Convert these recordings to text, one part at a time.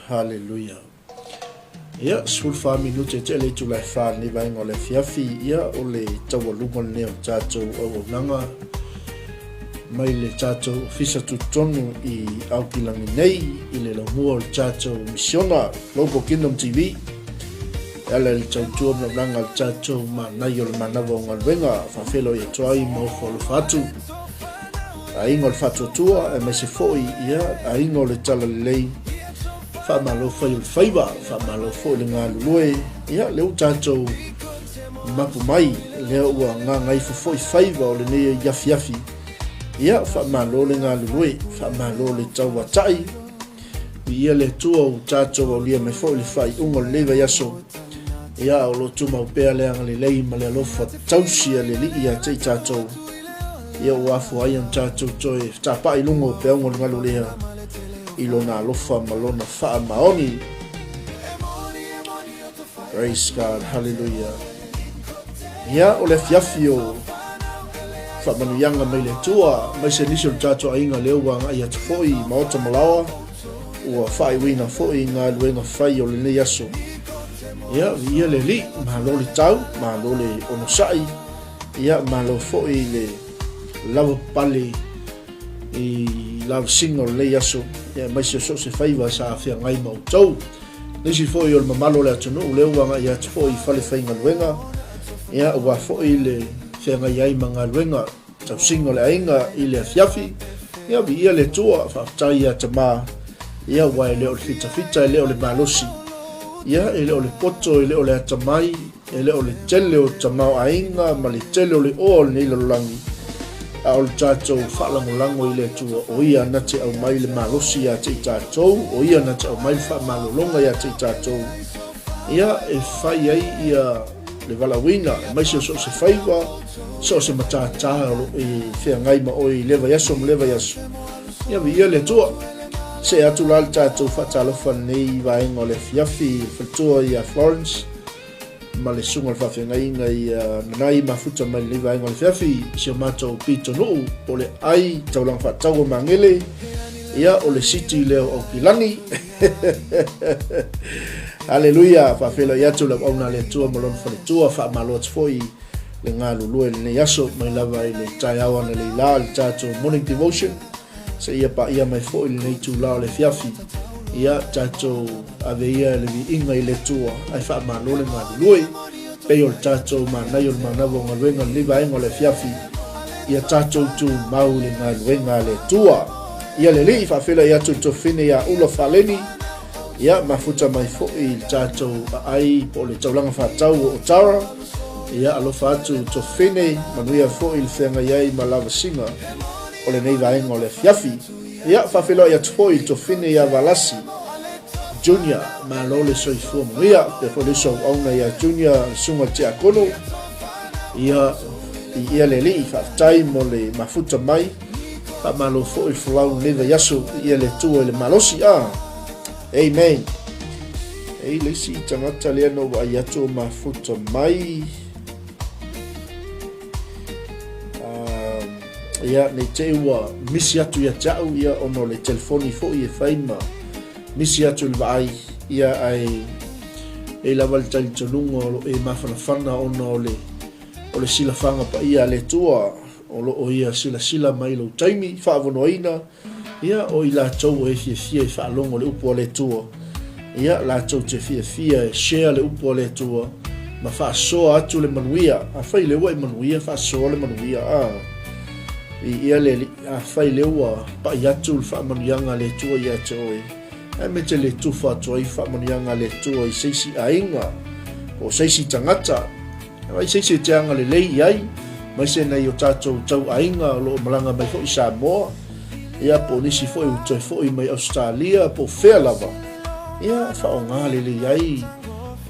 Haleluia. Ia, 14 minute te le itula e wha lenei vaenga o le afiafi, ia, o le taualuga lenei o tatou auaunaga mai le tatou ofisa tutotonu i Aokilangi nei i le laumua o le tatou misiona Global Kingdom TV e ala i le tautua ma auaunaga a le tatou manai o le manava o galuega faafeiloai atu ai ma ofo alofa atu aiga o le faatuatua aemaise foi ia aiga o le talalelei. Faamalo fai o le faiva, faamalo foi le galulue. Ia lea ua tatou mapu mai, lea ua gagaifo foi faiva o lenei afiafi. Ia faamalo le galulue, faamalo le tauatai. Viia le Atua ua tatou aulia mai foi le faaiuga o lenei vaiaso. Ia o lo o tumau pea le agalelei ma le alofa tausi a le Alii ia te i tatou. Ia ua afua ai ona tatou toe tapai i luga o peauga o le galu lea i lona alofa ma lona faamaoni. Praise God, hallelujah. Ia, o le afiafi o faamanuiaga mai le Atua, mai se nisi o le tatou aiga lea ua agai atu foi i maota ma laoa, ua faaiuina foi i galuega fai o lenei aso. Ia, viia le Alii, malo le tau, malo le onosai, Ia, malo foi i le lavapapale i lavasiga o lenei aso, ia, aemaise o so o se faiva sa feagai ma outou. Nisi foi o le mamalu o le atunuu lea ua agai atu foi i fale faigaluega, ia, aua foi le feagai ai ma galuega tausiga o le aiga i le afiafi. Ia, viia le Atua, faafetai ia Tama, ia, aua e le o le fitafita, e le o le malosi, ia, e le o le poto, e le o le atamai, E le o le tele o tamaoaiga ma le tele o le oa o lenei lalolagi, a o le tatou faalagolago i le Atua, o Ia na te aumai le malosi ia te i tatou, o Ia na te aumai le faamalologa ia te i tatou, ia e fai ai ia le valaauina, aemaise o so o se faiva, so o se matata o lo o e feagai ma oe i lea vaiaso ma lea vaiaso. Ia viia le Atua. See atu la le tatou faatalofa i lenei vaega o le afiafi i le faletua ia Florence ma le susuga o le faafeagaiga ia Nanai Mafuta mai lenei vaega o le afiafi i si o matou pitonuu po o le ai taulaga faatau o Magele, ia o le city lea o Aukilani. Aleluia, faafeiloai atu le auauna a le Atua ma lona faletua, faamalo atu foi le galulue i lenei aso mai lava i le taeao analeila le tatou morning devotion seia paia mai foi lenei itula o le afiafi. Ia tatou ave ia le viiga i le Atua ae faamalo le galulue pei o le tatou manaia o le manava o galuega lenei vaega o le afiafi. Ia tatou tumau i le galuega a le Atua. Ia le Alii, faafeiloai atu i le tuafafine ia Ula Faleni, ia mafuta mai foi i le tatou aai po o le taulaga faatau o Otara. Ia alofa atu tuafafine, manuia foi le feagai ai ma lavasiga o lenei vaega o le afiafi. Ia, faafeiloai atu foi i le tuafafine ia Valasi Junior, malo le soifua manuia, pea foi le uso auauna ia Junior, le susuga i le tiakono. Ia, viia le Alii, faafetai mo le mafuta mai, faamalo foi le folau i lenei vaiaso, viia le Atua i le malosi, a. Amen. Ei, le isi tagata lea na ou vaai atu o mafuta mai. Ia, nei te i ua misi atu ia te au, ia, ona o le telefoni foi e fai ma misi atu i le vaai, ia, ae e lava le talitonuga o lo o e mafanafana ona o le, o le silafaga paia a le Atua, o lo o ia silasila mai i lou taimi faavonoaina, Ia, o i latou e fiafia e faalogo le upu a le Atua, ia, latou te fiafia e share le upu a le Atua ma faasoa atu le manuia. Afai lea ua e manuia, faasoa le manuia. A, viia le Alii. Afai lea ua pai atu le faamanuiaga a le Atua ia te oe, ae me te le tufa atu ai faamanuiaga a le Atua i se isi aiga po o se isi tagata. Ai se isi e te agalelei i ai, aemaise nai o tatou tauaiga o lo o malaga mai foi i Samoa, ia po o nisi foi ua toe foi mai Ausetalia po o fea lava, ia faaaoga lelei ai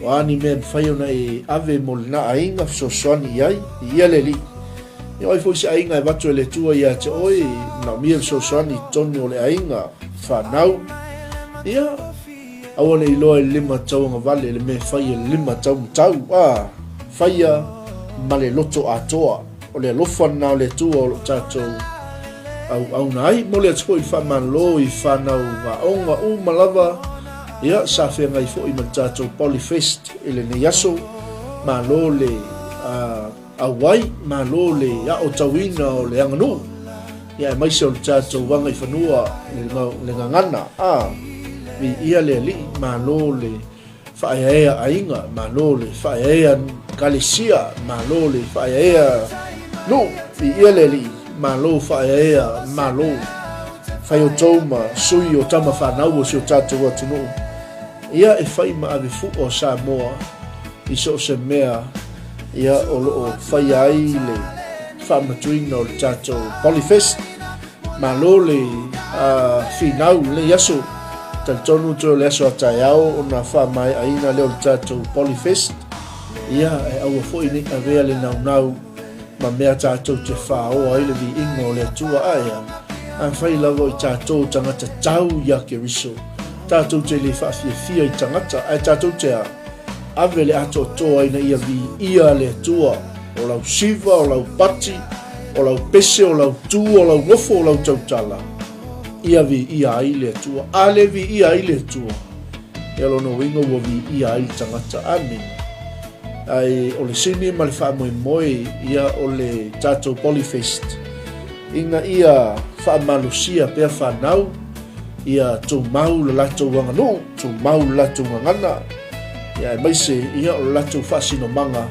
o a ni mea e mafai ona e ave mo lena aiga fesoasoani i ai, i ia le Alii. Ia o ai foi se aiga e avatu e le Atua ia te oe, e manaomia le fesoasoani i totonu o le aiga, fanau, ia, Aua ne i iloa i le limatauagavale le mea e fai e le limataumatau, ā, faia ma le loto atoa. O le alofa lena o le Atua o lo o tatou auauna ai. Momoli atu foi le faamalo i fanau aoga uma lava, Ia, sa feagai foi ma le tatou Polyfest i lenei aso. Malo le auai, malo le aotauina o le aganuu, ia aemaise o le tatou agaifanua le gagana. A, viia le Alii, malo le faaeaea aiga, malo le faaeaea kalesia, malo le faaeaea nuu, viia le Alii, malo faaeaea malo. Fai outou ma sui o tama fanau o si o tatou atunuu, ia e fai ma ave fua o Samoa i so o se mea ia o lo o faia ai le faamatuina o le tatou Polyfest. Malo le finau i lenei aso. Talitonu toe o le aso a taeao ona faamaeaina lea o le tatou Polyfest. Ia, e aua foi ne i avea le naunau ma mea tatou te fāoa ai le viiga o le Atua. Ae a? Afai lava o i tatou tagata tau iā Keriso, tatou te le faafiafia i tagata, ae tatou te a? Ave le atoatoa ina ia viia le Atua, o lau siva, o lau pati, o lau pese, o lau tu, o lau nofo, o lau tautala, ia viia ai le Atua. A le viia ai le Atua, ia lona uiga ua viia ai le tagata. Amene. Ae o le sini ma le faamoemoe ia o le tatou Polyfest ina ia faamalosia pea fanau ia tumau le latou aganuu, tumau le latou gagana, ia aemaise ia o le latou faasinomaga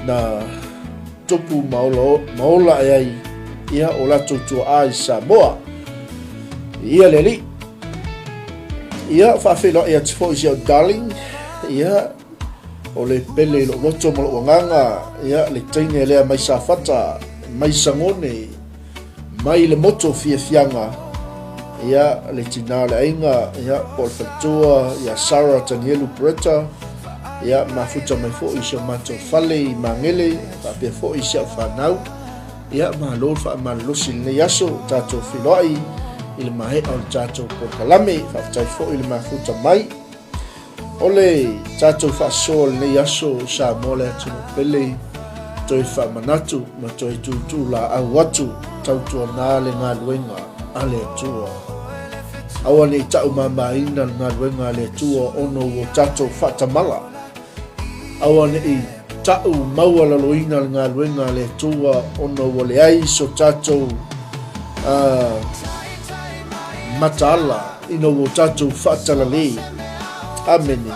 na tupu ma ola, ma ola ae ai ia o latou tuaa i Samoa. Ia le Alii. Ia faafeiloai atu foi si au darling. Ia o le pele i lou loto ma lou agaga, ia le teine lea mai Safata, mai Sagone, mai le moto fiafiaga, ia le tina o le aiga, ia po o le faletua ia Sarah Tanielu Peretta, ia mafuta mai foi i si o matou fale i Magele, faapea foi i si au fanau. Ia malo le faamalolosi i lenei aso, tatou feiloai i le maea o le tatou polokalame. Faafetai foi i le mafuta mai. O le tatou faasoa o lenei aso o Samoa le atunuu pele, toe faamanatu ma toe tuutuulaau atu tautuana le galuega a le Atua. Aua ne i taumamaina le galuega a le Atua ona ua tatou faatamala. Aua ne i tau maualaloina le galuega a le Atua ona ua leai so tatou mataala ina ua tatou faatalale. Amene.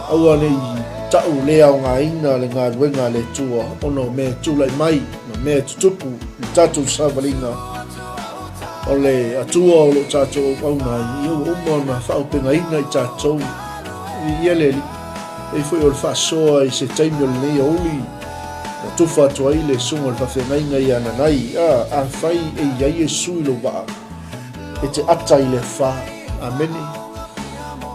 Aua ne i tau le aogaina le galuega a le Atua ona o mea e tulai mai ma mea e tutupu i le tatou savaliga o le Atua o lo o tatou auauna ai, ia ua uma ona faaaupegaina i tatou. Viia le Alii. Pei foi o le faasoa i se taimi o lenei aoauli, na tufa atu ai le susuga o le faafeagaiga ia Nanai, a, afai e i ai Iesu i lou vaa, e te ata i le afa. Amene.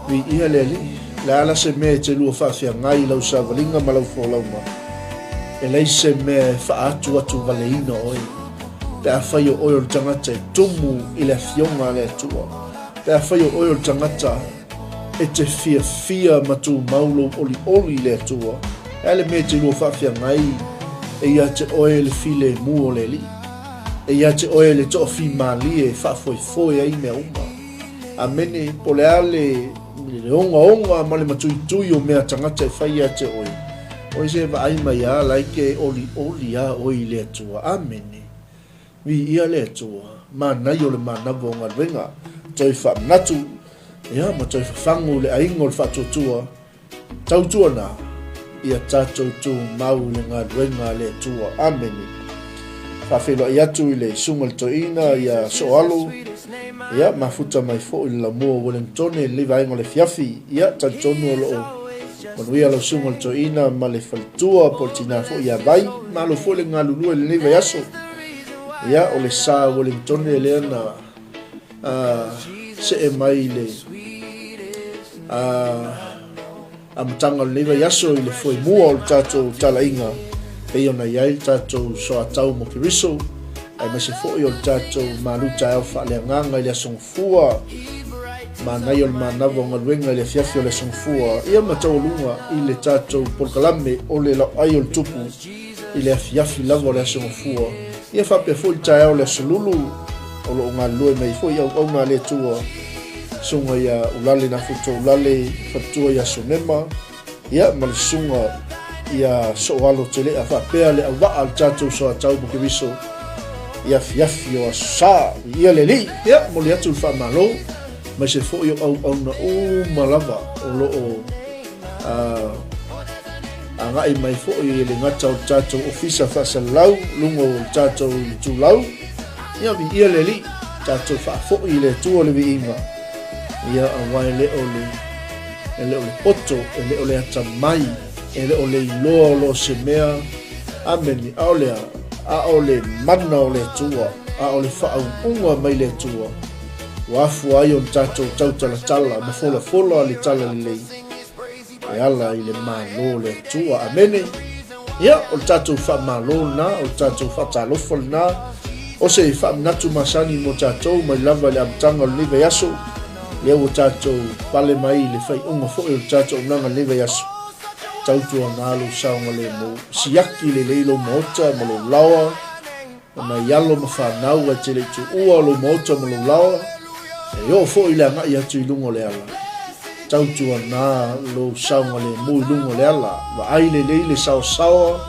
Viia le Alii. Le a la se mea e te lua faafeagai i lau savaliga ma lau folauga? E leai se mea e faaatuatuvaleina oe, pe afai o oe o le tagata e tumu i le Afioga a le Atua, pe afai o oe o le tagata e te fiafia ma tumau lou olioli i le Atua, e a le mea e te lua faafeagai e ia te oe le filemu o le Alii, e ia te oe le toafimalie e faafoefoe ai mea uma. Amene. Po o le a le ogaoga ma le matuitui o mea tagata e fai ia te oe, oe se vaai mai a like e olioli a oe i le Atua. Amene. Viia le Atua, manaia o le manawa o galuega, toe faamanatu, ia, ma toe fafagu le aiga o le faatuatua, tautuana ia tatou tumau i le galuega a le Atua. Amene. Faafeiloai atu i le Susuga i le Toeaina ia Sooalo, ia, mafuta mai foi i le Lamua o Wellingtone i lenei vaega o le afiafi. Ia, talitonu o lo o manuia lau Susuga i le Toeaina ma le faletua po o le tina foi ia Vai. Malo foi le galulue i lenei vaiaso. Ia, o le sa Wellingtone lea na see mai i le amataga o lenei vaiaso i le foemua o le tatou talaiga pei ona i ai le tatou soatau mo Keriso, aemaise foi o le tatou malu taeao faaleagaga i le Aso Gafua, manaia o le manava o galuega i le afiafi o le Aso Gafua, ia ma taualuga i le tatou polokalame o le Lauai o le Tupu i le afiafi lava o le Aso Gafua, ia faapea foi le taeao o le Aso Lulu o lo o galulue mai foi auauna a le Atua. Susuga ia Ulale Nafuto Ulale, faletua ia Sonema, ia ma le susuga ia Sooalo Telea faapea le auvaa a le tatou Soatau ma Keriso i afiafi o Aso Sa. Viia le Alii. Ia, momoli atu le faamalo aemaise foi o auauna uma lava o lo o agai mai foi e le gata o le tatou ofisa faasalalau luga o le tatou itulau. Ia, viia le Alii, tatou faafoi i le Atua le viiga, ia aua e le o le e le o le poto, e le o le atamai, e le o le iloa o lo se mea. Amene. Aole a, a o le mana o le Atua, a o le faauuga mai le Atua, ua afua ai ona tatou tautalatala ma folafola le talalelei e ala i le Malo o le Atua. Amene. Ia, o le tatou faamalo lena, o le tatou faatalofa lena, o se faamanatu masani mo tatou mai lava i le amataga o lenei vaiaso, lea ua tatou pale mai i le faaiuga foi o le tatou auaunaga i lenei vaiaso. Tautuana lou saogalemu, siaki lelei lou maota ma lou laoa, O nai alo ma fanau e te le i tuua o lou maota ma lou laoa, e oo foi i le agai atu i luga o le ala. Tautuana lou saogalemu i luga o le ala, vaai lelei le saosaoa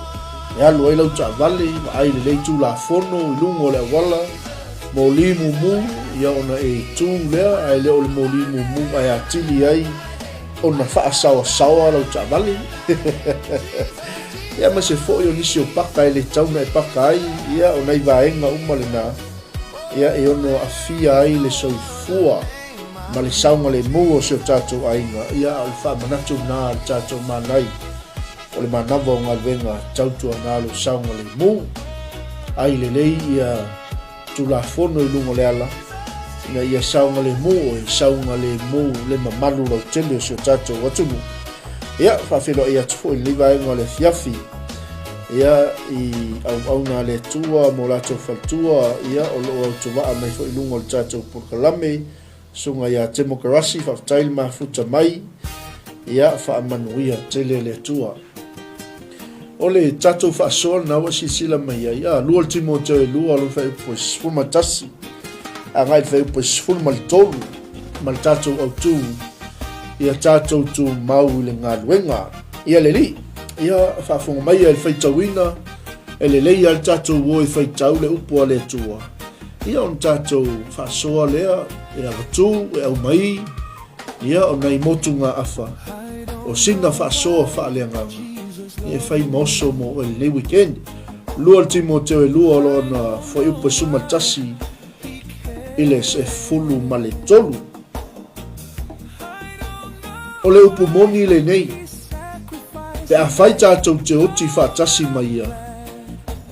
e alu ai lau taavale, vaai lelei Tulafono i luga o le auala, moli mumu, ia ona e tu lea, ae le o le moli mumu ae atili ai ona faasaoasaoa lau taavale. Ia aemaise foi o nisi o paka e le tatau ona e paka ai, ia o nai vaega uma lena, ia e ono aafia ai le soifua ma le saogalemu o si o tatou aiga, ia a o le faamanatu lena a le tatou manai o le manava o galuega tautuana lou saogalemu. Ai lelei ia Tulafono i luga o le ala, ina ia saogalemu oe, saogalemu le mamalu lautele o si o tatou atunuu. Ia, faafeiloai atu foi i lenei vaega o le afiafi, ia, i auauna a le Atua ma o latou faletua, ia, o lo o autovaa mai foi i luga o le tatou polokalame, Susuga ia Temokarasi, faafetai le mafuta mai, ia, faamanuia tele le Atua. O le tatou faasoa lena ua silasila mai ai, a, 2 Timoteo e 2, lona fuaiupu e 11, agai i le fuaiupu e 13, ma le tatou autu, ia tatou tumau i le galuega. Ia le Alii, ia faafofoga mai ia i le faitauina, e lelei lava le tatou o e faitau le upu a le Atua, ia ona tatou faasoa lea e avatu, e aumai, Ia, o nai motugaafa, o sina faasoa faaleagaga, ia e fai ma oso mo oe lenei weekend. 2 Timoteo e 2 o lona fuaiupu e 11 i le 13. O le upu moni lenei, pe afai tatou te oti faatasi ma ia,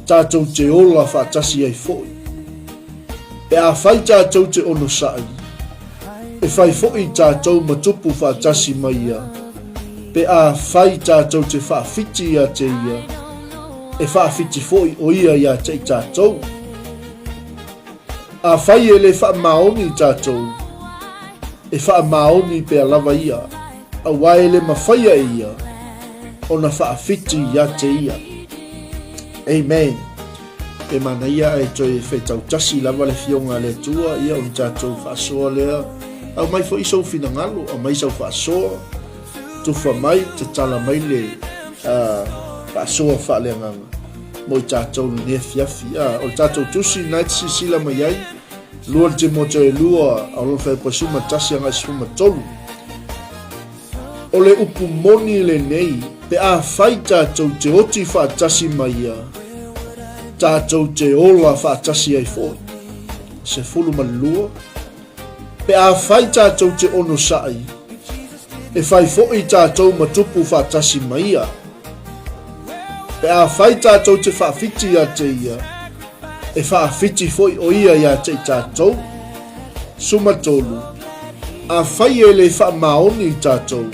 tatou te ola faatasi ai foi. Pe afai tatou te onosai, E fai foi tatou ma tupu faatasi ma ia, pe afai tatou te faawhiti ia te ia, e faawhiti foi o ia ia te i tatou. Afai e le faamaoni tatou, e faamaoni pea lava ia, aua e le mafaia e ia ona faawhiti ia te ia. Amen. E manaia ae toe whetau tasi lava le fionga a le Atua, ia ona tatou faasoa lea. Aumai foi sou finagalo, aumai sau faasoa, tufa mai, tatala mai le faasoa faaleagaga mo i tatou lenei afiafi. O le tatou tusi lena e te silasila mai ai, 2 Timoteo e 2, a o lona fuaiupu 11 agai 13. O le upu moni lenei, pe afai tatou te oti faatasi ma ia, tatou te ola faatasi ai foi. 12, Pe afai tatou te onosai, e fai foi tatou ma tupu faatasi ma ia. Pe afai tatou te faawhiti ia te ia, e faawhiti foi o ia ia te i tatou. 13, Afai e le faamaoni i tatou,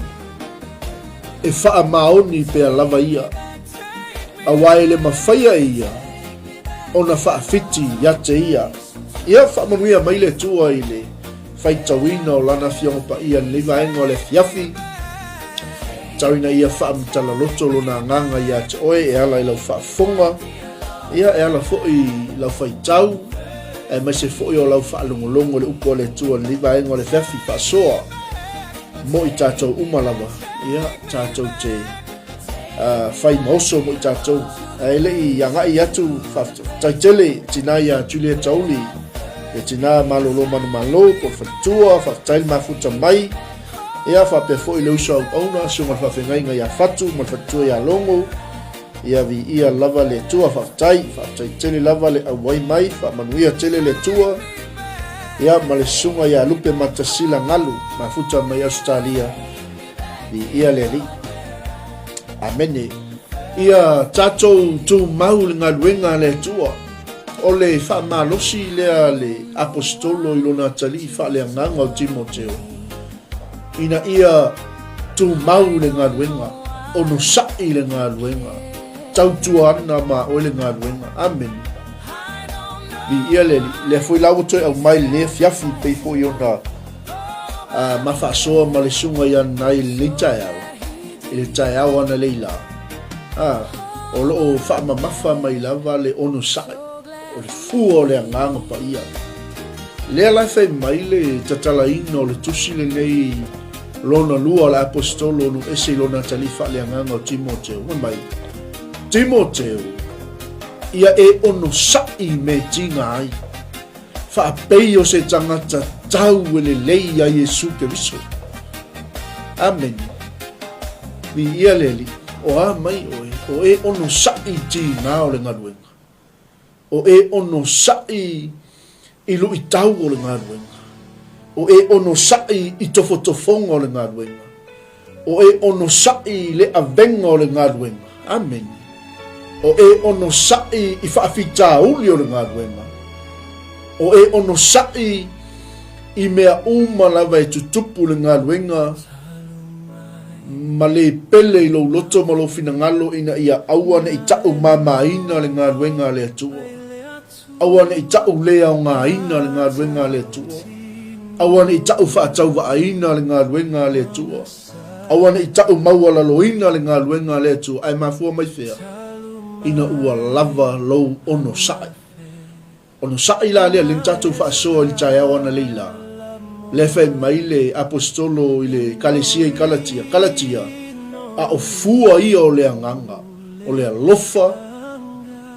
e faamaoni pea lava ia, aua e le mafaia e ia ona faawhiti ia te ia. Ia faamanuia mai le Atua i le faitauina o Lana Afioga Paia i lenei vaega o le afiafi. Tau ina ia faamatala loto Lona Agaga ia te oe e ala i lau faafofoga, ia e ala foi i lau faitau. Aemaise foi o lau faalogologo i le upu a le Atua i lenei vaega o le afiafi faasoa mo i tatou uma lava. Ia, tatou te uh, fai ma oso mo i tatou. Ae le i agai atu, faafetai tele tina ia Julia Tauli, le tina malolo manumalo, po o le faletua, faafetai le mafuta mai. Ia, faapea foi le uso auauna, susuga le faafeagaiga ia Fatu ma le faletua ia Logo. Ia viia lava le Atua, faafetai, faafetai tele lava le auai mai, faamanuia tele le Atua. Ia ma le susuga ia Lupe Matasila Galu, mafuta mai Ausetalia, viia le Alii. Amene. Ia tatou tumau le galuega a le Atua. O le faamalosi lea le Aposetolo i lona atalii faaleagaga o Timoteo. Ina ia tumau le galuega, onosai le galuega, tautua ana ma oe le galuega. Amene. Viia le Alii. Lea foi la ua toe aumai lenei afiafi pei foi ona uh, ma faasoa ma le susuga ia Nanai i lenei taeao, i le taeao analeila. Ah, o lo o faamamafa mai lava le onosai, o le fua o le agaga paia. Lea la e fai mai le tatalaina o le tusi lenei lona lua o le aposetolo nu ese i lona atalii faaleagaga o Timoteo. Fai mai, Timoteo, ia e onosai i mea e tiga ai, faapei o se tagata tau e lelei ia Iesu Keriso. Amene. Viia le Alii, o a mai oe, o e onosai i tiga o le galuega. O e onosai i luitau o le galuega. O e onosai i tofotofoga o le galuega. O e onosai i le avega o le galuega. Amene. O e onosai i faafitauli o le galuega. O e onosai i mea uma lava e tutupu le galuega ma le pele i lou loto ma lou finagalo ina ia aua ne i ta'u mamaina le galuega a le Atua. Aua ne i ta'u le aogaina le galuega a le Atua. Aua ne i ta'u faatauvaaina le galuega a le Atua. Aua ne i ta'u maualaloina le galuega a le Atua. Ae mafua mai fea? Ina ua lava lou onosai. Onosai la lea, lea na tatou faasoa i le taeao analeila, lea fai mai le Aposetolo i le Ekalesia i Kalatia, Kalatia, a o fua ia o le agaga, o le alofa,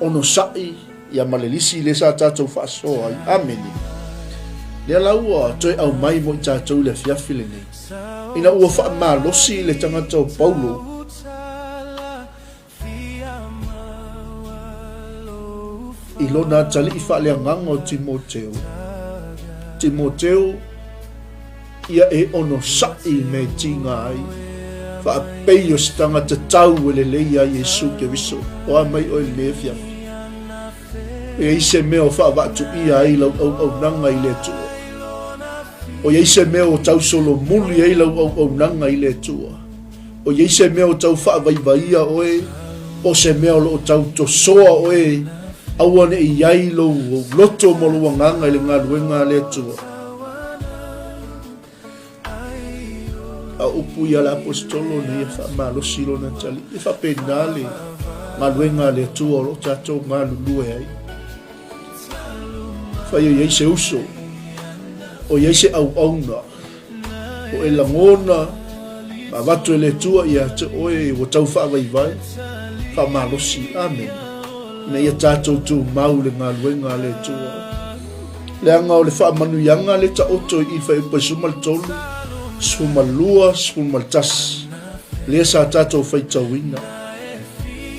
onosai, ia ma le lisi lea sa tatou faasoa ai. Amene. Lea la ua toe aumai mo i tatou i le afiafi lenei, ina ua faamalosi le tagata o Paulo, I lona atalii faaleagaga o Timoteo, Timoteo, ia e onosai i mea e tiga ai, faapei o se tagata tau e lelei ia Iesu Keriso. O a mai oe i lenei afiafi? E i ai se mea o faavaatuia ai lau auaunaga i le Atua? O i ai se mea o tausolomuli ai lau auaunaga i le Atua? O i ai se mea o tau faavaivaia oe, po o se mea o lo o tau tosoa oe, aua ne i i ai lou loto ma lou agaga i le galuega a le Atua. A o upu ia a le Aposetolo ina ia faamalosi lona atalii, e faapena le galuega a le Atua o lo o tatou galulue ai. Fai o i ai se uso, o i ai se auauna, O e lagona ma avatu e le Atua ia te oe ua tau faavaivai, faamalosi. Amene. Ina ia tatou tumau le galuega a le Atua. Leaga o le faamanuiaga le taoto i Fuaiupu 13, 12, 11, lea sa tatou faitauina.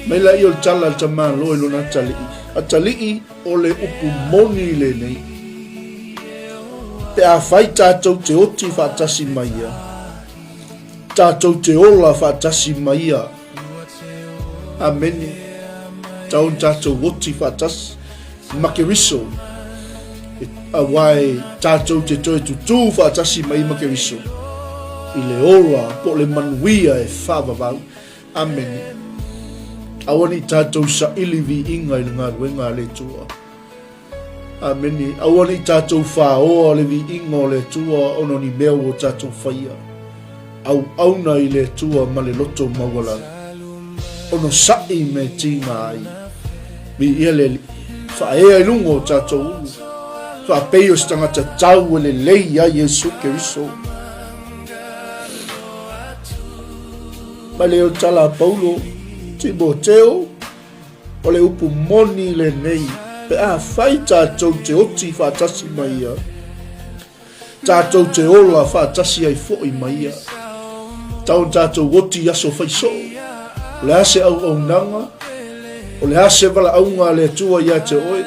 Mai laia o le tala a le tamaloa i lona atalii, Atalii, O le upu moni lenei, pe afai tatou te oti faatasi ma ia, tatou te ola faatasi ma ia. Amene. Tau ona tatou oti faatasi ma Keriso, aua e tatou te toe tutū faatasi ma ia ma Keriso i le ola po o le manuia e faavavau. Amene. Aua ne i tatou saili viiga i le galuega a le Atua. Amene. Aua ne i tatou faoa le viiga o le Atua ona o ni mea ua tatou faia. Auauna i le Atua ma le loto maualalo. Onosai i mea e tiga ai. Viia le Alii. Faaea i luga o tatou ulu. Faapei o se tagata tau e lelei ai Iesu Keriso. Ma le o tala a Paulo, Timoteo, o le upu moni lenei, pe afai tatou te oti faatasi ma ia, Tatou te ola faatasi ai foi ma ia. Tau ona tatou oti i aso faisoo. O le a se auaunaga? O le a se valaauga a le Atua ia te oe?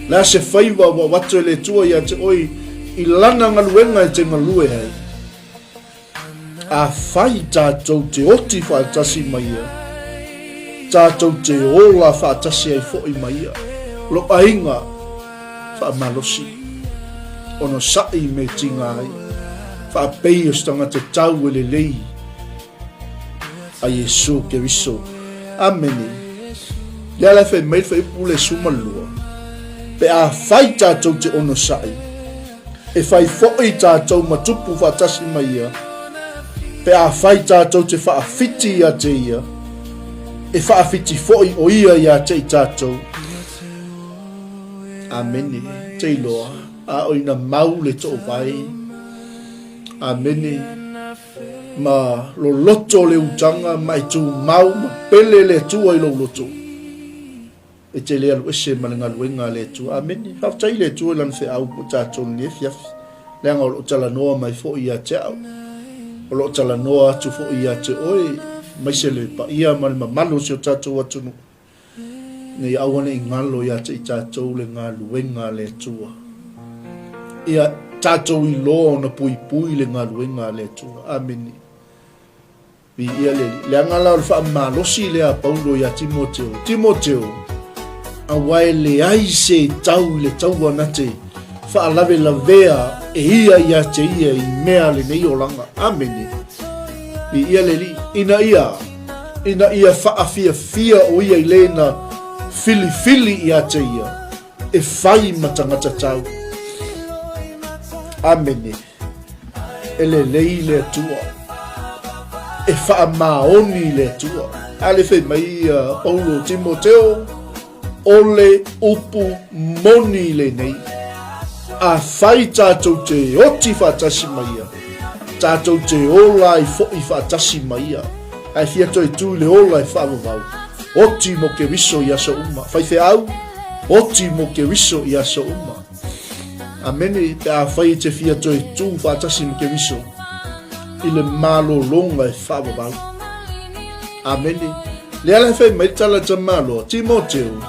O le a se faiva ua avatu e le Atua ia te oe i Lana galuega e te galue ai? Afai tatou te oti faatasi ma Ia, tatou te ola faatasi ai foi ma Ia. Lou aiga faamalosi, onosai me tiga ai, faapei o se tagata tau e lelei a Iesu Keriso. Amene. Lea la e fai mai le fuaiupu le 12, pe afai tatou te onosai, E fai foi tatou ma tupu faatasi ma ia, pe afai tatou te faawhiti ia te ia, e faawhiti foi o ia ia te i tatou. Amene. Te iloa, a o ina mau le toovai. Amene. Ma loloto le utaga ma e tumau ma pele le Atua i lou loto. E te le alu ese ma le galuega a le Atua. Amene. Faafetai i le Atua i Lana feau mo tatou i lenei afiafi, leaga o lo o talanoa mai foi ia te au, o lo o talanoa atu foi ia te oe, aemaise le paia ma le mamalu o si o tatou atunuu, ina ia aua ne i galo ia te i tatou le galuega a le Atua. Ia tatou iloa ona puipui le galuega a le Atua. Amene. Viia le Alii. Leaga la o le faamalosi lea a Paulo ia Timoteo. Timoteo, aua e leai se tau i le taua na te faalavelavea e ia ia te ia i mea lenei olaga. Amene. Viia le Alii. Ina ia, ina ia faafiafia o ia i lena filifili ia te ia, e fai ma tagata tau. Amene. E lelei le Atua. E faamaoni le Atua. A le fai mai ia Paulo Timoteo, o le upu moni lenei. Afai tatou te oti faatasi ma ia, tatou te ola ai foi faatasi ma ia. Ae fia toe tu i le ola e faavavau. Oti mo Keriso i aso uma. Faifeau, oti mo Keriso i aso uma. Amene, pe afai e te fia toe tū faatasi ma Keriso i le malologa e faavavau. Amene. Lea la e fai mai le tala tamaloa, Timoteo,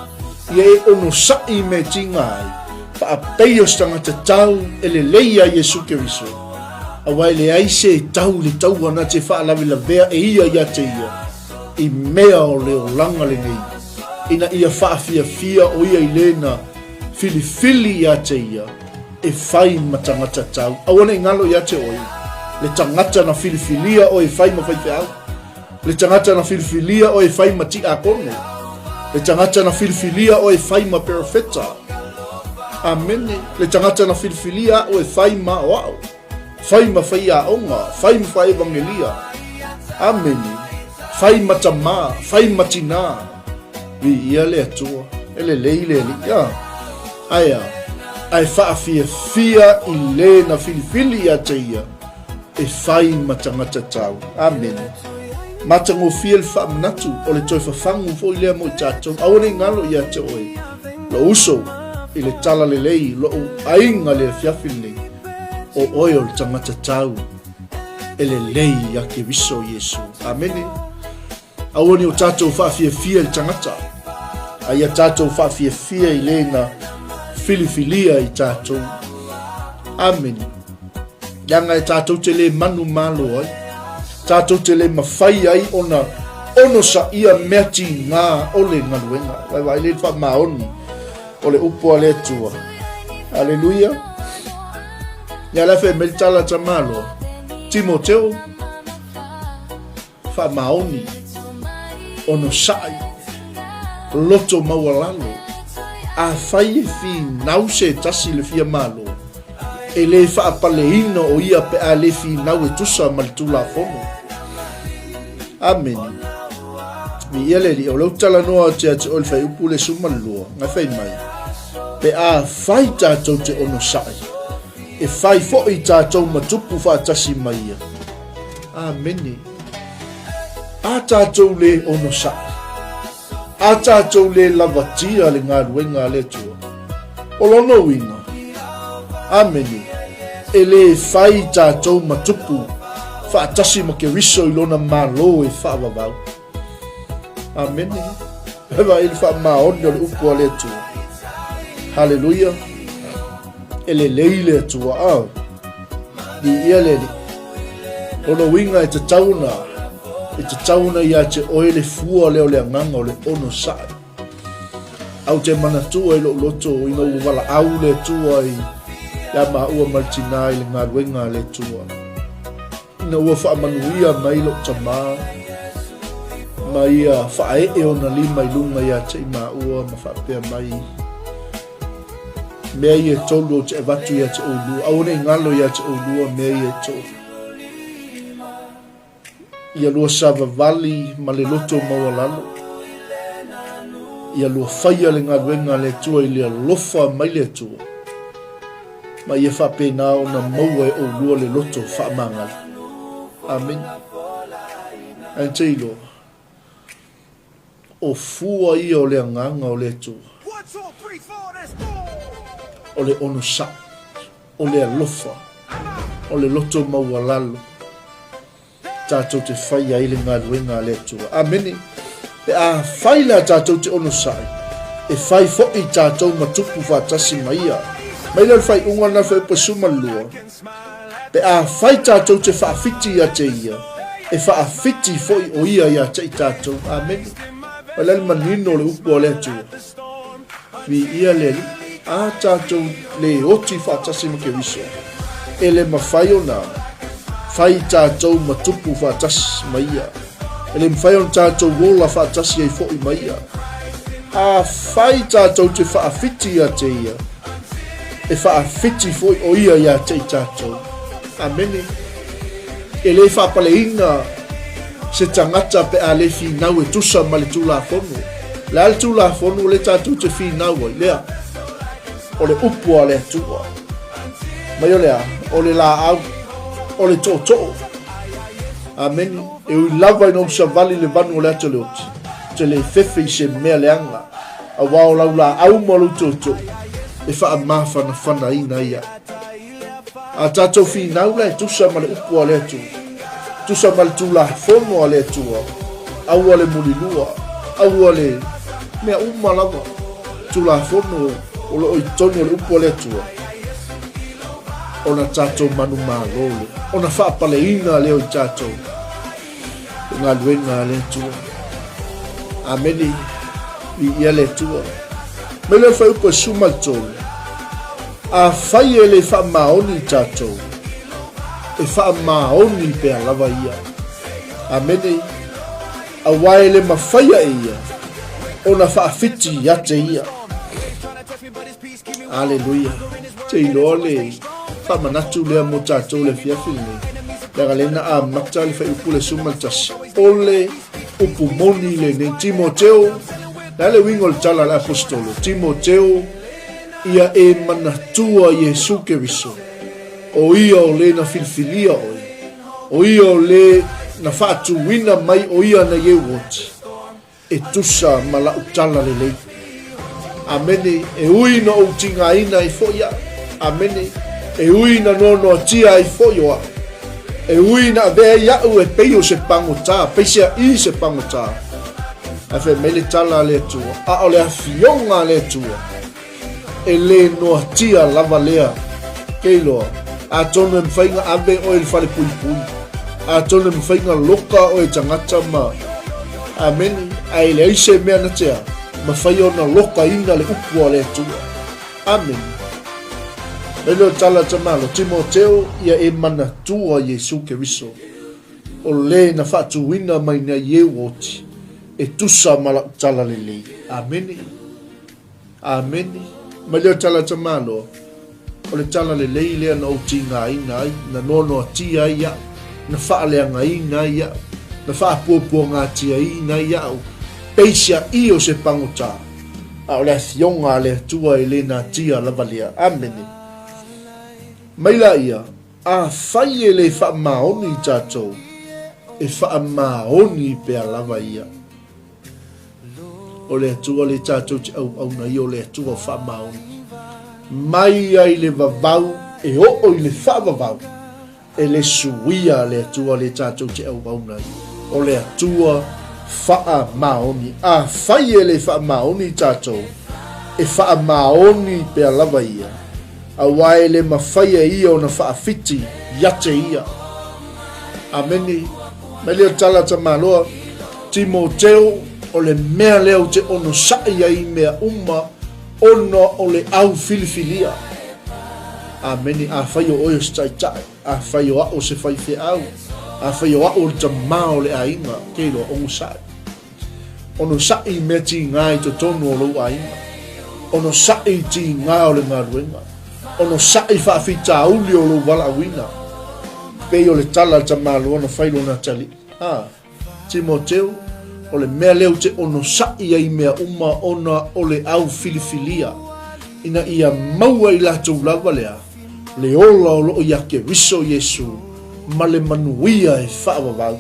ia e onosai me tiga ai, faapei o se tagata tau e lelei a Iesu Keriso, aua e leai se tau i le taua na te faalavelavea e ia ia te ia, i mea o le olaga lenei, ina ia faafiafia o ia i lena Filifili ia te ia e fai ma tagata tau. Aua ne i galo ia te oe le tagata na filifilia oe e fai ma faifeau, le tagata na filifilia oe e fai ma tiakono, le tagata na filifilia oe e fai ma perofeta. Amene. Le tagata na filifilia a'u e fai ma aoao, fai ma faiaoga, fai ma faevagelia. Amene. Fai ma tamā, fai ma tinā. Viia le Atua, e lelei le Alii, a. Ae a, ae faafiafia i le na filifili ia te ia, e fai ma tagata tau. Amene. Matagofie le faamanatu o le toe fafagu foi lea mo i tatou. Aua ne i galo ia te oe, lou uso, i le tala lelei, lou aiga le afiafi lenei, o oe o le tagata tau e lelei ia Keriso Iesu. Amene. Aua ne o tatou faafiafia i le tagata, a ia tatou faafiafia i le na filifilia i tatou. Amene. Leaga e tatou te le manu malo ai, tatou te le mafai ai ona onosaia mea tigā o le galuega. Vaevae le faamaoni o le upu a le Atua. Aleluia. Ia la fai mai le tala tamaloa. Timoteo, Faamaoni, onosai, loto maualalo, afai e finau se tasi i le fia malo, e le faapaleina o ia pe a le finau e tusa ma le Tulafono. Amene. Viia le Alii, o lea ou te talanoa atu ia te oe i le fuaiupu le 12, ngai fai mai. Pe afai tātou te onosai, e whai foi tātou ma tupu whaatasi ma ia. Amene. A tātou le onosai. A tātou le lavatia le galuega a le Atua. O lona uiga, Amene, e lē fai tātou ma tupu faatasi ma Keriso i lona Malo e faavavau. Amene. Vaai le faamaoni o le upu a le Atua. Haleluia. E lelei le Atua, a. Viia le Alii. Lona uiga e tatau ona, e tatau ona ia te oe le fua lea o le agaga o le onosai. Au te manatua i lou loto ina ua valaau le Atua i ia maua ma le tinā i le galuega a le Atua. Ina ua faamanuia mai lou tamā ma ia faaee ona lima i luga ia te i maua ma faapea mai, Mea ia e tolu ou te avatu ia te ʻolua, aua ne i galo ia te ʻolua mea ia e tolu. Ia lua savavali ma le loto maualalo, ia lua faia le galuega a le Atua i le alofa mai le Atua, ma ia faapena ona maua e ʻolua le loto faamagalo. Amene. Ae te iloa. O fua ia o le agaga o le Atua, o le onosai, o le alofa, o le loto maualalo, tatou te fai ai le galuega a le Atua. Amene. Pe a fai la tatou te onosai, e fai foi tatou ma tupu faatasi ma ia. Mai lea o le faaiuga lena fuaiupu e 12. Pe afai tatou te faawhiti ia te ia, e faawhiti foi o ia ia te i tatou. Amene. O le manino o le upu a le Atua. Viia le Alii. A tatou le oti faatasi ma Keriso, e le mafai ona fai tatou ma tupu faatasi ma ia. E le mafai ona tatou ola faatasi ai foi ma ia. Afai tatou te faawhiti ia te ia, e faawhiti foi o ia ia te i tatou. Amene. E le faapaleina se tagata pe a le finau e tusa ma le Tulafono. Le a le Tulafono le tatou te finau ai, lea, o le upu a le Atua. Mai o le a? O le laau, o le tootoo. Amene. E ui lava ina ou savali le vanu o le ata o le oti, ou te le fefe i se mea leaga, auā o lau laau ma lou tootoo e faamafanafanaina ai au. A tatou finau la e tusa ma le upu a le Atua, tusa ma le Tulafono a le Atua, aua le mulilua, aua le mea uma lava, Tulafono o lo o i totonu o le upu a le Atua, ona tatou manumalo lea, ona faapaleina lea o i tatou le galuega a le Atua. Amene, viia le Atua. Mai lea o le fuaiupu e 13, Afai e le faamaoni i tatou, e faamaoni pea lava ia. Amene, auā e le mafaia e ia ona faawhiti ia te ia. Aleluia. Te iloa le faamanatu lea mo tatou le afiafi lenei. Leaga lea na amata le fuaiupu le 11. O le upu moni lenei. Timoteo, le a le uiga o le tala a le Aposetolo? Timoteo, ia e manatua Iesu Keriso, o ia o le na filifilia oe, o ia o le na faatuina mai o ia na ieu oti. E tusa ma la'u tala lelei. Amene. E ui na ou tigaina ai fo'i a'u. Amene. E ui na noanoatia ai fo'i o a'u. E ui na avea ai a'u e pei o se pagotā, peiseaʻī se pagotā. Ae fai mai le tala a le Atua, a o le afioga a le Atua, E le noatia lava lea. Kei loa, atonu e mawhai nga ave oe i le fale puipui. Atonu e mawhai nga loka oe tagata ma Amene, ae leai se mea na te a, mawhai ona lokaina le upu a le Atua. Amene. Mai lea o le tala a Tamalo, Timoteo, ia e manatua Iesu Keriso, o le na faatuina mai nei e ua oti, e tusa ma lau tala lelei. Amene. Amene. Mai lea o tala tamaloa, o le tala lelei lea na ou tigaina ai, na noanoatia ai iaʻu, na faaleagaina ai iaʻu, na faapuapuagatiaina ai iaʻu, peiseaʻī o se pagotā. A o le Afioga a le Atua e le natia lava lea. Amene. Mai laia, Afai e le faamaoni tatou, e faamaoni pea lava Ia. O le Atua le tatou te auauna ia, o le Atua faamaoni. Mai ai le vavau e oo i le faavavau, E le suia le Atua le tatou te auauna ai. O le Atua faamaoni. Afai e le faamaoni tatou, e faamaoni pea lava Ia, auā e le mafai e Ia ona faafiti ia te Ia. Amene. Mai lea tala a Tamaloa, Timoteo, o le mea lea ou te onosai ai i mea uma, ona o le au filifilia. Amene. Afai o oe o se taitai, afai o a'u o se faifeau, afai o a'u o le tamā o le aiga, ke iloa, onosai. Onosai i mea tigā i totonu o lou aiga. Onosai i tigā o le galuega. Onosai i faafitauli o lou valaauina. Pei o le tala a le tamaloa na fai lona atalii. A. Timoteo, o le mea lea ou te onosai ai i mea uma ona o le au filifilia, ina ia maua i latou lava lea le ola o loo ia Keriso Iesu ma le manuia e faavavau.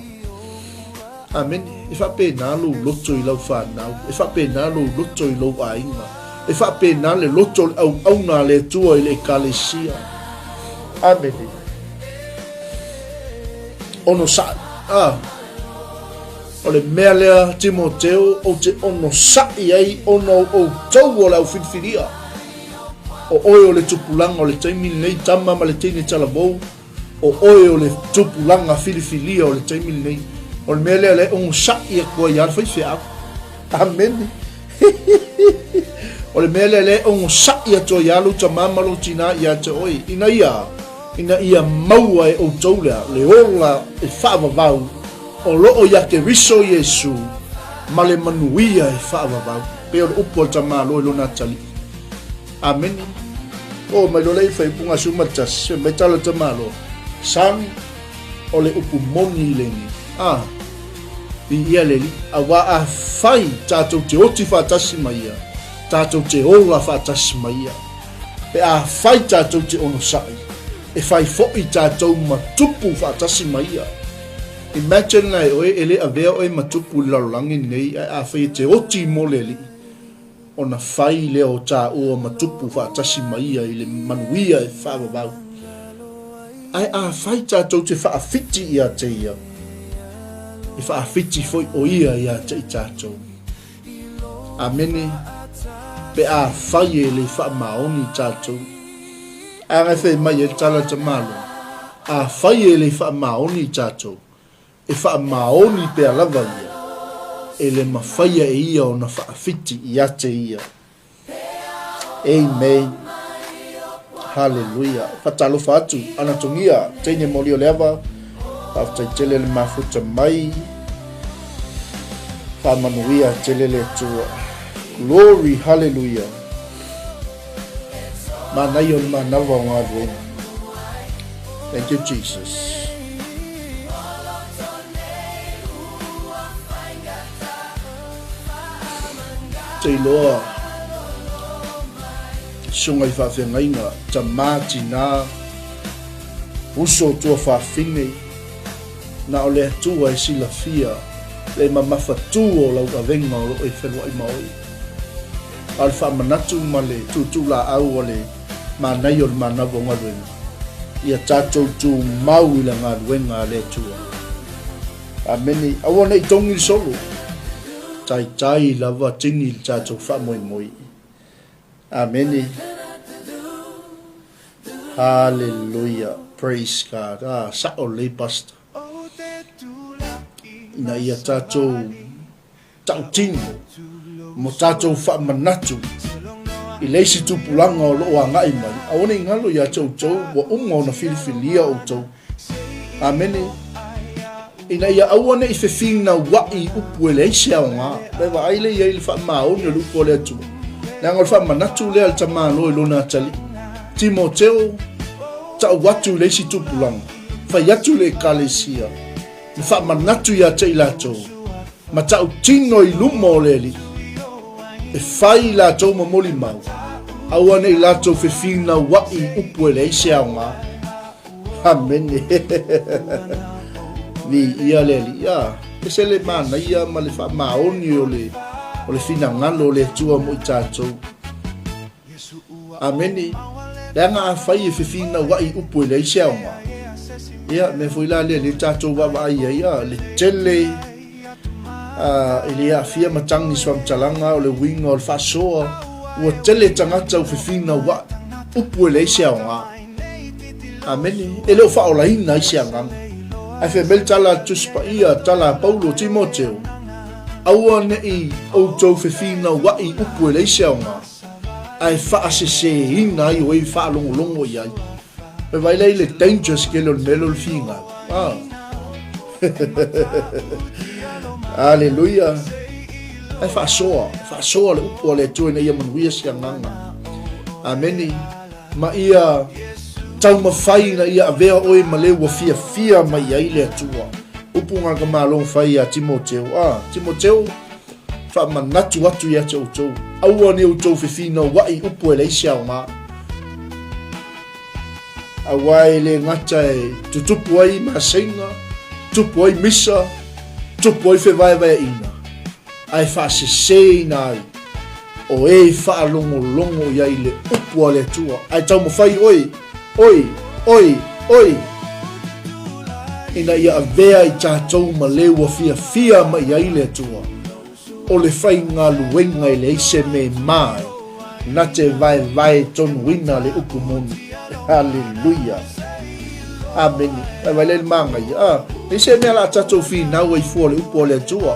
Amene. E faapena lou loto i lau fanau, e faapena lou loto i lou aiga, e faapena le loto o le auauna a le Atua i le Ekalesia. Amene. Onosai. A, o le mea lea, Timoteo, ou te onosai ai ona o outou o le au filifilia. O oe o le tupulaga o le taimi lenei, tama ma le teine talavou, o oe o le tupulaga filifilia o le taimi lenei. O le mea lea lea e onosai atu ai lava le faifeau. Amene. O le mea lea lea e onosai atu ai lava lou tama ma lou tina ia te oe, ina ia, ina ia maua e outou lea, le ola e faavavau o loo ia Keriso Iesu ma le manuia e faavavau. Pei o le upu a le tamaloa i lona atalii. Amene. Oo mai loa lea i le faaiupuga 11, fai mai tala le tamaloa, Son, o le upu moni lenei. A, viia le Alii, auā afai tatou te oti faatasi ma Ia, tatou te ola faatasi ma Ia. Pe afai tatou te onosai, e fai foi tatou ma tupu faatasi ma Ia. Imagine la e oe, e le avea oe ma tupu i le lalolagi lenei, ae afai e te oti mo le Alii, ona fai lea o tāua ma tupu faatasi ma Ia i le manuia e faavavau. Ae afai tātou te faawhiti ia te Ia, e faawhiti foi o Ia ia te i tātou. Amene, pe afai e le faamaoni tātou. Ae fai mai e le tala tamalo, afai e le faamaoni tātou, E faamaoni pea lava ia, e le mafaia e ia ona faawhiti ia te ia. Amen. Hallelujah. Fatalofa atu, Anatongia, teine moli o le ava, faafetai tele le mafuta mai, faamanuia tele le Atua. Glory, hallelujah. Manaia o le manava o galuega. Thank you, Jesus. Te iloa, susuga i faafeagaiga, tamā, tinā, uso tuafafine, Na o le Atua e silafia le mamafatū o lau avega o loo e feluai ma oe. A o le faamanatu ma le tuutuulaau o le manaia o le manava o galuega, ia tatou tumau i le galuega a le Atua. Amene. Aua ne i togi le solo. Taitai lava tini le tatou faamoemoe. Amene. Hallelujah praise God ah sao lelei pastor ina ia tatou tautino mo tatou faamanatu i le isi tupulaga o loo agai mai aua ne i galo ia te outou ua uma ona filifilia outou. Amene. Ina ia aua ne i fefinauai i upu e leai se aoga. Le vaai lea i ai le faamaoni o le upu a le Atua. Leaga o le faamanatu lea a le tamaloa i lona atalii. Timoteo, tau atu i le isi tupulaga, fai atu i le Ekalesia, ma faamanatu ia te i latou, ma tautino i luma o le Alii. E fai i latou ma molimau, aua ne i latou fefinauaʻi i upu e leai se aoga. Amene. Viia le Alii. A, ese le manaia ma le faamaoni o le, o le finagalo o le Atua mo i tatou. Amene. Leaga afai e fefinauaʻi i upu e leai se aoga, ia, mea foi la lea lea tatou vaavaai ai, a, le tele a, e le aafia matagi i se faamatalaga, o le uiga o le faasoa, ua tele tagata ua fefinauaʻi, upu e leai se aoga. Amene. E le o faaolaina ai se agaga. Ae fai mai le tala a le Tusi Paia, tala a Paulo, Timoteo, Aua ne i outou fefinauaʻi i upu e leai se aoga, ae faaseseina ai o e faalogologo i ai. E vaai la i le dangerous tele o le mea lea o le finau. Ah. Aleluia. Ae faasoa, faasoa le upu a le Atua ina ia manuia se agaga. Amene. Ma ia taumafai ina ia avea oe ma le ua fiafia mai ai le Atua. Upu ngā ka malo fai iā Timoteo. Ah, Timoteo, faamanatu atu ia te outou. Aua ne outou fefinauaʻi upu e leai se aoga. Aua e le gata e tutupu ai maseiga, tupu ai misa, tupu ai fevaevaeaʻina, ae faaseseina ai o e i faalogologo i ai le upu a le Atua. Ae taumafai oe, oi, oi, oi, ina ia avea i tatou ma le ua fiafia mai ai le Atua, o le faigaluega e leai se me ma ai, na te vaevae tonuina le upu moni. Haleluia. Amene. Vaevae lea i le magaia. Ah, leai se mea la tatou finau ai fua le upu a le Atua.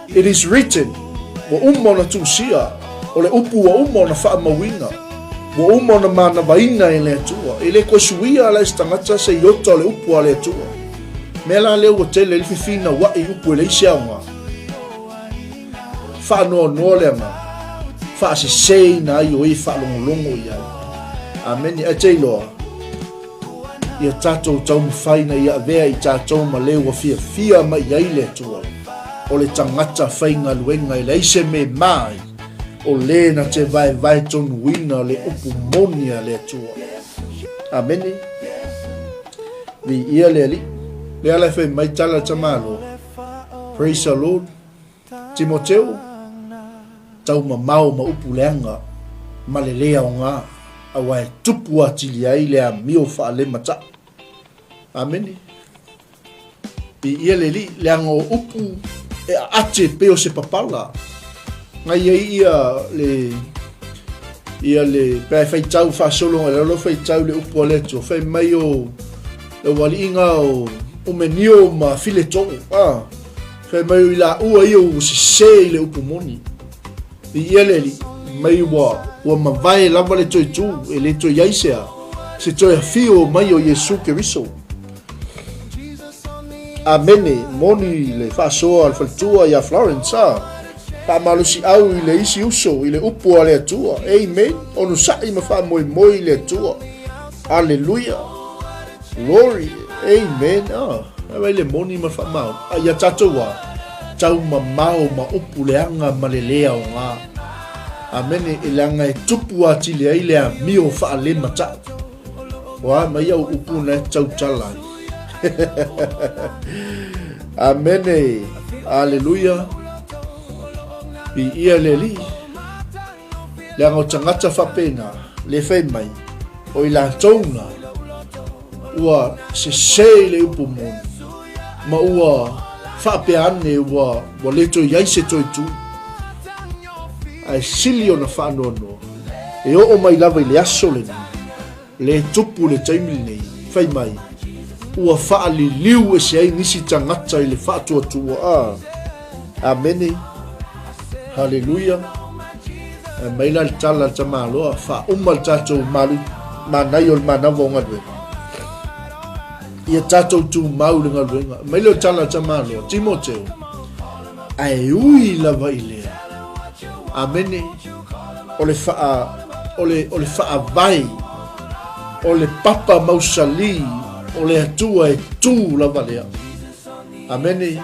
It is written, ua uma ona tusia, o le upu ua uma ona faamauina, ua uma ona manavaina e le Atua. E le toe suia la e se tagata se iota o le upu a le Atua. Mea la lea ua tele ai le fefinauaʻi upu e leai se aoga. Faanoanoa le agaga, faaseseina ai o e faalogologo i ai. Amene. Ae te iloa, ia tatou taumafai ina ia avea i tatou ma le ua fiafia mai ai le Atua, o le tagata faigaluega e leai se me ma ai, o le na te vaevae tonuina le upu moni a le Atua. Amene. Viia le Alii. Lea la e fai mai tala le tamaloa. Praise the Lord. Timoteo, taumamao ma upu leaga ma le lē aoga, aua e tupu atili ai le amio faalemataʻu. Amene. Viia le Alii, leaga o upu e aate pei o se papala. Ngai ai ia le ia le pe ai faitau faasolo ngai lalo faitau le upu a le Atua, fai mai o le ualiiga o Umenio ma Fileto. Ah. Fai mai o i laua ia ua sesē i le upu moni. I ia le alii, mai ua, ua mavae lava le toe tū, e le toe iai se a, se toe afio mai o Iesu Keriso. Amene, moni le faasoa a le faletua ia Florence, a, faamalosiau i le isi uso i le upu a le Atua. Amen, onosai ma faamoemoe i le Atua. Aleluia. Glory, amen, ah, ai vai le moni ma le faamaoni. A ia tatou a, taumamao ma upu leaga ma le lē aoga. Amene, e leaga e tupu atili ai le amio faalemataʻu. Ua mai au upu na e tautala ai. Amene, aleluia, viia le Alii. Leaga o tagata faapena, le fai mai, o i latou na, ua sesē i le upu moni, ma ua faapea ane ua, ua le toe i ai se toe tū. Ae sili ona faanoanoa, e oo mai lava i le aso lenei, Le tupu le taimi lenei, fai mai, ua faaliliu ese ai nisi tagata i le faatuatua. A, amene, haleluia. Ae mai la le tala a le tamaloa, faauma le tatou malu, manaia o le manava o galuega. Ia tatou tumau i le galuega. Mai lea o le tala a le tamaloa, Timoteo, ae ui lava i lea. Amene. O le faa, o le, o le faavae, o le papa mausali o le Atua e tū lava lea. Amene.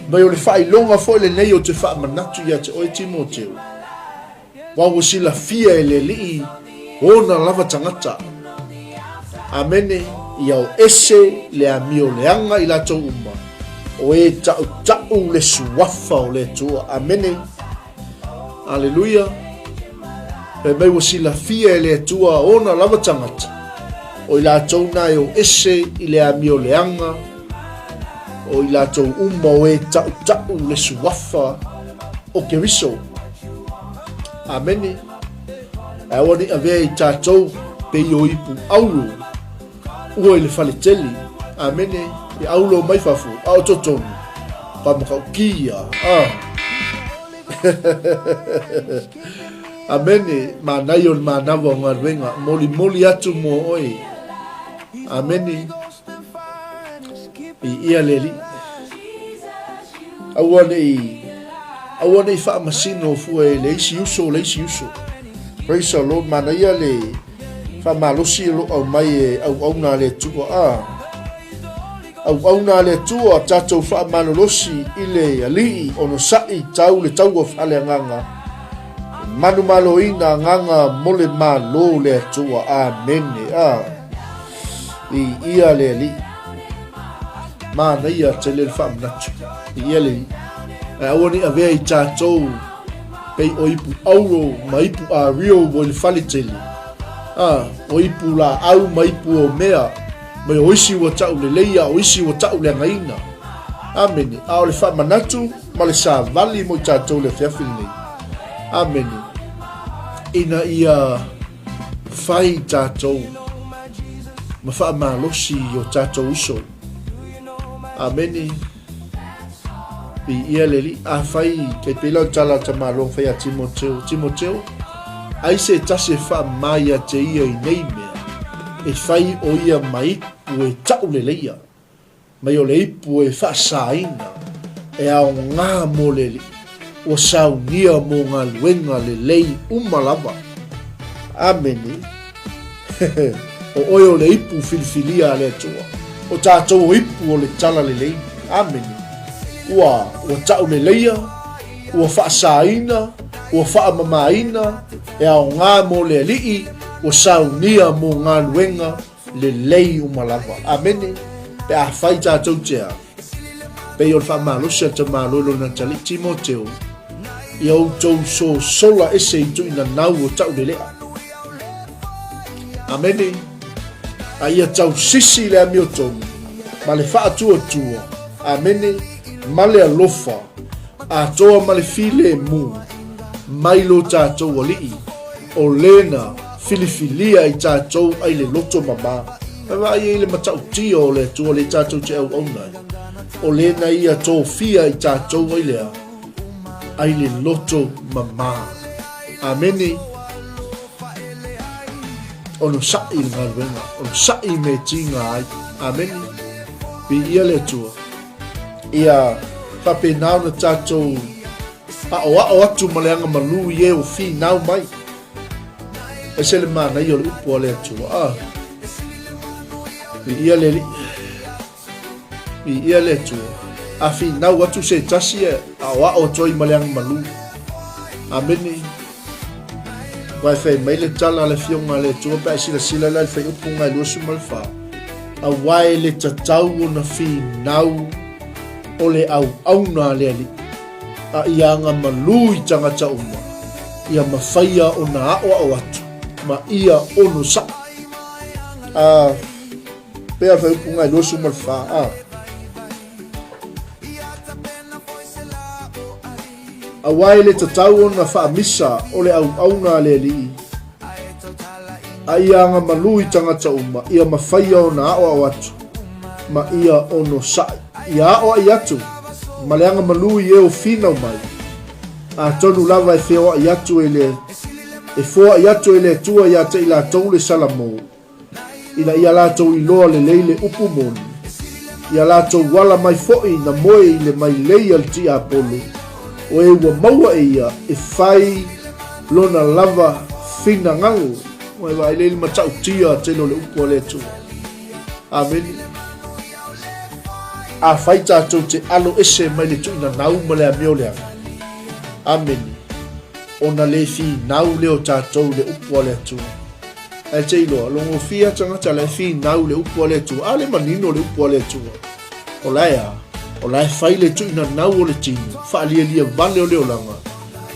Mai o le faailoga foi lenei ou te faamanatu ia te oe Timoteo, aua ua silafia e le Alii ona lava tagata. Amene, ia o ese le amio leaga i latou uma, o e tautau le suafa o le Atua. Amene. Aleluia. Fai mai ua silafia e le Atua ona lava tagata, o i latou na e o ese i le amio leaga, o i latou uma o e tautau le suafa o Keriso. Amene. Ae aua ne i avea i tatou pei o ipu auro ua i le fale tele. Amene. E auro mai fafo, a o totonu, ka matautia. Ah. Amene. Manaia o le manawa o galuega. Molimoli atu mo oe. Amene. Viia le Alii. Aua ne i, aua ne i faamasino fua e le isi uso le isi uso. Praise the Lord, manaia le faamalosi o lo o aumai e auauna a le Atua. Ah. Auauna a le Atua, tatou faamalolosi i le Alii onosai tau le taua faaleagaga. Manumaloina agaga mo le Malo le Atua. Amene. Ah. Viia le Alii. Manaia tele le faamanatu. Viia le Alii. Ae aua ne i avea i tatou pei o ipu auro ma ipu ario ua i le fale tele. A, o ipu laau ma ipu o mea, mai o isi ua tau lelei a o isi ua tau leagaina. Amene. A o le faamanatu ma le savali mo i tatou i le afiafi lenei. Amene. Ina ia Fai tatou ma faamalosi i o tatou uso. Amene. Viia le Alii. Afai, kei pei la o le tala a tamaloa fai a Timoteo, Timoteo, ai se tasi e faamama ia te ia i nei mea, e fai o ia ma ipu e tau leleia. Mai o le ipu e faasaina, e aoga mo le Alii, ua saunia mo galuega lelei uma lava. Amene. O oe o le ipu filifilia a le Atua. O tatou o ipu o le tala lelei. Amene. Ua, ua tau leleia, ua faasaina, ua faamamaina, e aoga mo le Alii, ua saunia mo galuega lelei uma lava. Amene. Pe afai tatou te a, pei o le faamalosi a le tamaloa i lona atalii Timoteo, ia outou sosola ese i tuuinanau o taulelea. Amene. A ia tausisi le amiotonu ma le faatuatua. Amene. Ma le alofa atoa ma le filemu mai lo tatou Alii. O lena filifilia i tatou ai le loto mama, e vaai ai le matautia o le Atua le tatou te auauna ai. O lena ia tofia i tatou ai lea, ai le loto mama. Amene. Onosai le galuega, onosai me tiga ai. Amene. Viia le Atua. Ia faapena ona tatou aʻoaʻo atu ma le agamalu i e o finau mai. Ese le manaia o le upu a le Atua. Ah. Viia le Alii. Viia le Atua. A finau atu se tasi e aʻoaʻo atu ai ma le agamalu. Amene. Aua e fai mai le tala a le Afioga a le Atua pe a e silasila la i le fuaiupu 24, Aua e le tatau ona finau o le auauna a le Alii, a ia agamalu i tagata uma, ia mafaia ona aʻoaʻo atu ma ia onosai. A, pea le fuaiupu 24, a. Aua e le tatau ona faamisa o le auauna a le Alii, a ia agamalu i tagata uma, ia mafaia ona aʻoaʻo atu, ma ia onosai. Ia aʻoaʻi atu ma le agamalu i e o finau mai, atonu lava e feoaʻi atu e le, e foaʻi atu e le Atua iā te i latou le Salamo, ina ia latou iloa lelei le upu moni, ia latou ala mai foi na moe i le mailei a le tiapolo, o e ua maua e ia e fai lona lava finagalo. Ua e vaai lea i le matautia tele o le upu a le Atua. Amene. Afai tatou te alo ese mai le tuuinanau ma le amio leaga, Amene, ona le finau lea o tatou i le upu a le Atua. Ae te iloa, logofia tagata la e finau i le upu a le Atua, a le manino le upu a le Atua. O la e a? O la e fai le tuuinanau o le tino, faalialia vale o le olaga,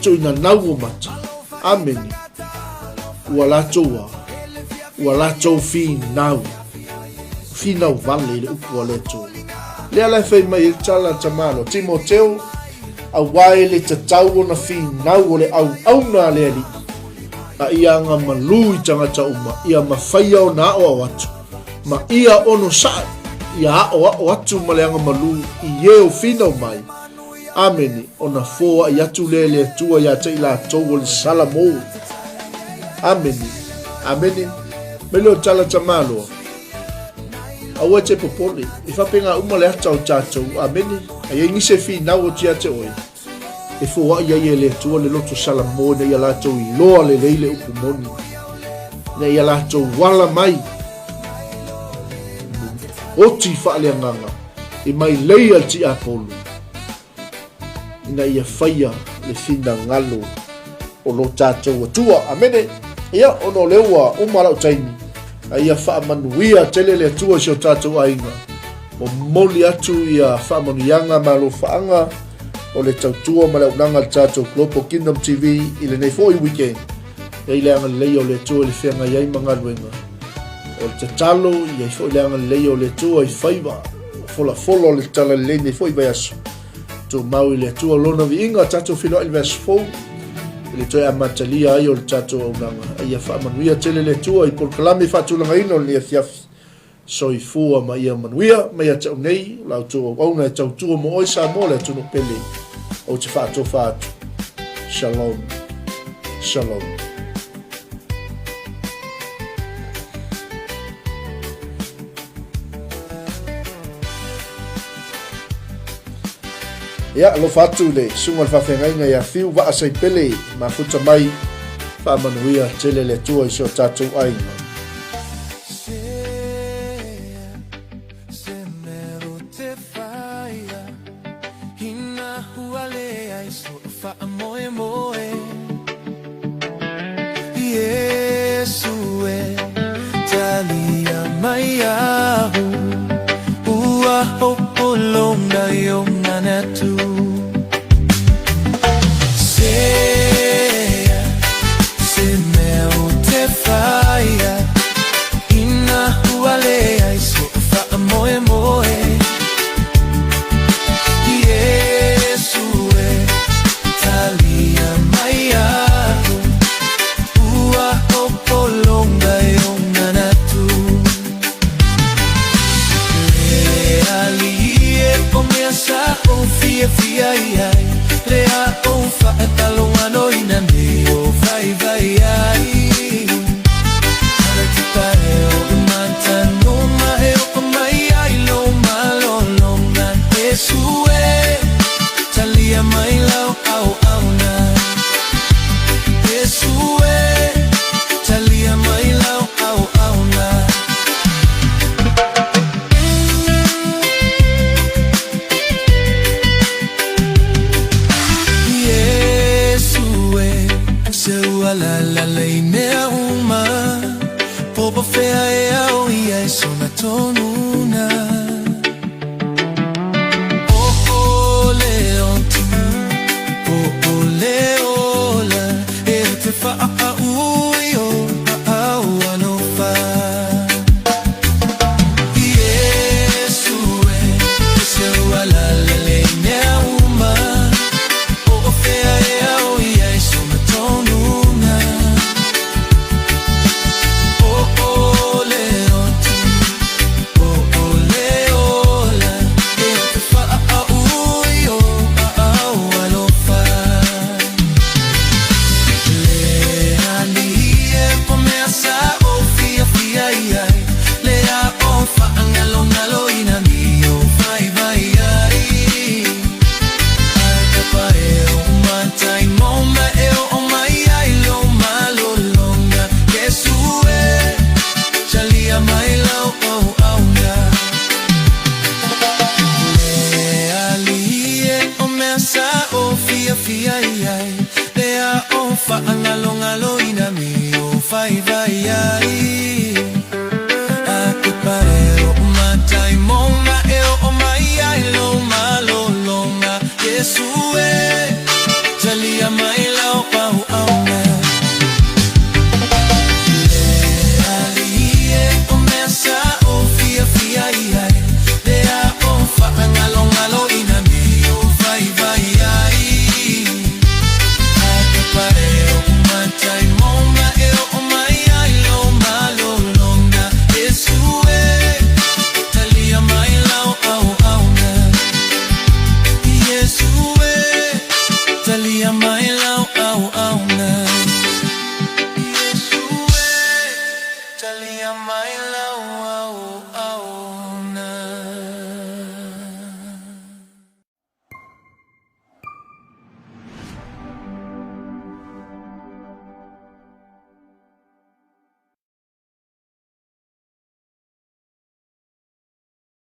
tuuinanau o mata. Amene. Ua latou a? Ua latou finau. Finau vale i le upu a le Atua. Lea la e fai mai ai le tala a tamaloa, Timoteo, auā e le tatau ona finau o le auauna a le Alii, a ia agamalu i tagata uma, ia mafaia ona aoao atu, ma ia onosai, ia aoao atu ma le agamalu i e o finau mai. Amene, ona foai atu lea e le Atua ia te i latou o le Salamo. Amene, amene. Mai lea o tala tamaloa. Aua e te popole, e faapena uma le ata o tatou. Amene. A i ai nisi e finau atu ia te oe, e foai ai e le Atua le loto Salamo ina ia latou iloa lelei le upu moni, ina ia latou ala mai oti faaleagaga i mailei a le tiapolo ina ia faia le finagalo o lo tatou Atua. Amene. Ia, ona o lea ua uma lau taimi, a ia faamanuia tele le Atua i si o tatou aiga. Momoli atu ia faamanuiaga ma alofaaga o le tautua ma le auaunaga a le tatou Global Kingdom TV i lenei foi weekend. E i le agalelei o le Atua i le feagai ai ma galuega. O le tatalo, i ai foi le agalelei o le Atua i faiva folafola o le talalelei nei foi vaiaso. Tumau i le Atua lona viiga, tatou feiloai i le vaiaso fou i le toe amatalia ai o le tatou auaunaga. A ia faamanuia tele le Atua i polokalame faatulagaina o lenei afiafi. Soifua ma ia manuia mai ia te au nei, o la outou auauna e tautua mo oe Samoa le atunuu pele, ou te faatofa atu. Shalom. Shalom. Ia, alofa atu i le susuga o le faafeagaiga ia Fiu Vaa Saipele, mafuta mai, faamanuia tele le Atua i si o tatou aiga.